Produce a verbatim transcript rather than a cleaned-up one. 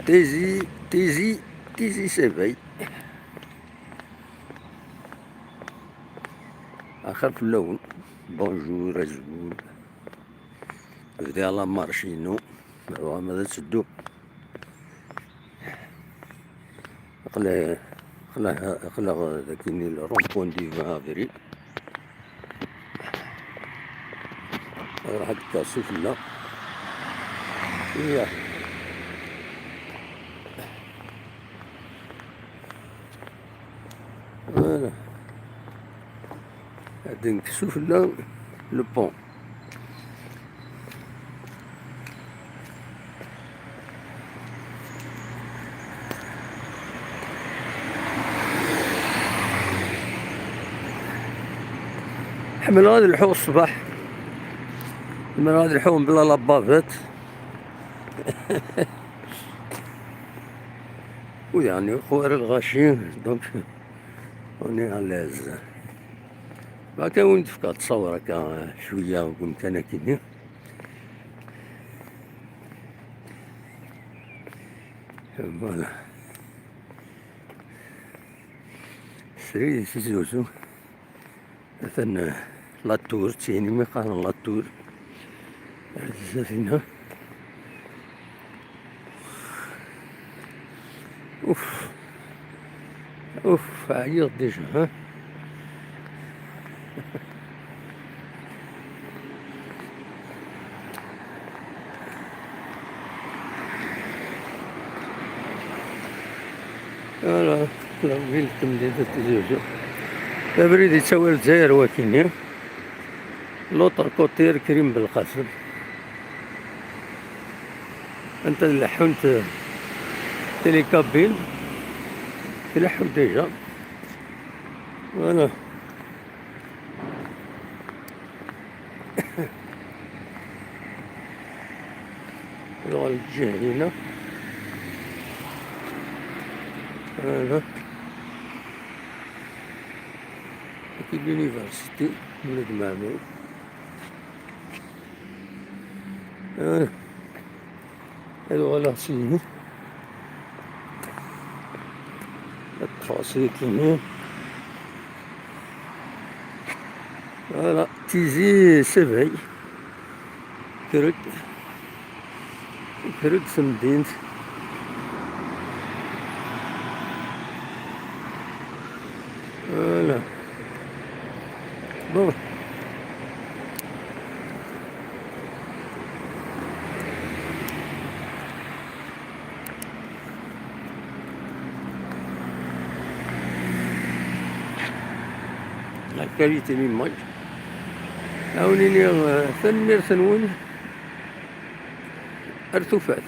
Tizi, Tizi, Tizi Sibey. Axir fell-awen. Bonjour, azul. Bdiɣ la marche-inu. Bɣam ad teddu. Aql-, aql-, aql-aɣ dagi le rond-point du vingt avril. Ruḥ ad d-kkeɣ sufella. Iya. Voilà. Ad d-nekk sufella le pont. Ḥemmleɣ ad lḥuɣ ṣṣbeḥ. Ḥemmleɣ ad lḥuɣ mebla la bavette. Ur yeɛni uqwar lɣaci, donc on est à l'aise. Baka win d-fkeɣ ttṣawir akka cwiya deg umkan akini. Voilà. Srid Tizi Uzzu. Atan, eh, la tour, d tin imi qqaren la tour. Ar zdat-ina. Uf. Uf, ɛyiɣ déjà, ha? Voilà, la ville n temdint n Tizi Uzzu. Abrid yettawi ar Lezzayer wakini. L'autre côté ar Krim Belqasem. Anta d leḥḥunt télécabine. Tleḥḥu déjà. Voilà. Ɣer lǧiha-ina. Aha. Agi l'université n Lmed Mɛemmri. Ah. Ad uɣaleɣ syin. Ad ṭṭfeɣ syin. Voilà, Tizi Sibey. Kra-d, kra-d temdint. Voilà. Bon. La qualité n l'image. Ad wen-iniɣ, eh, tanemmirt-nwen. Ar tufat.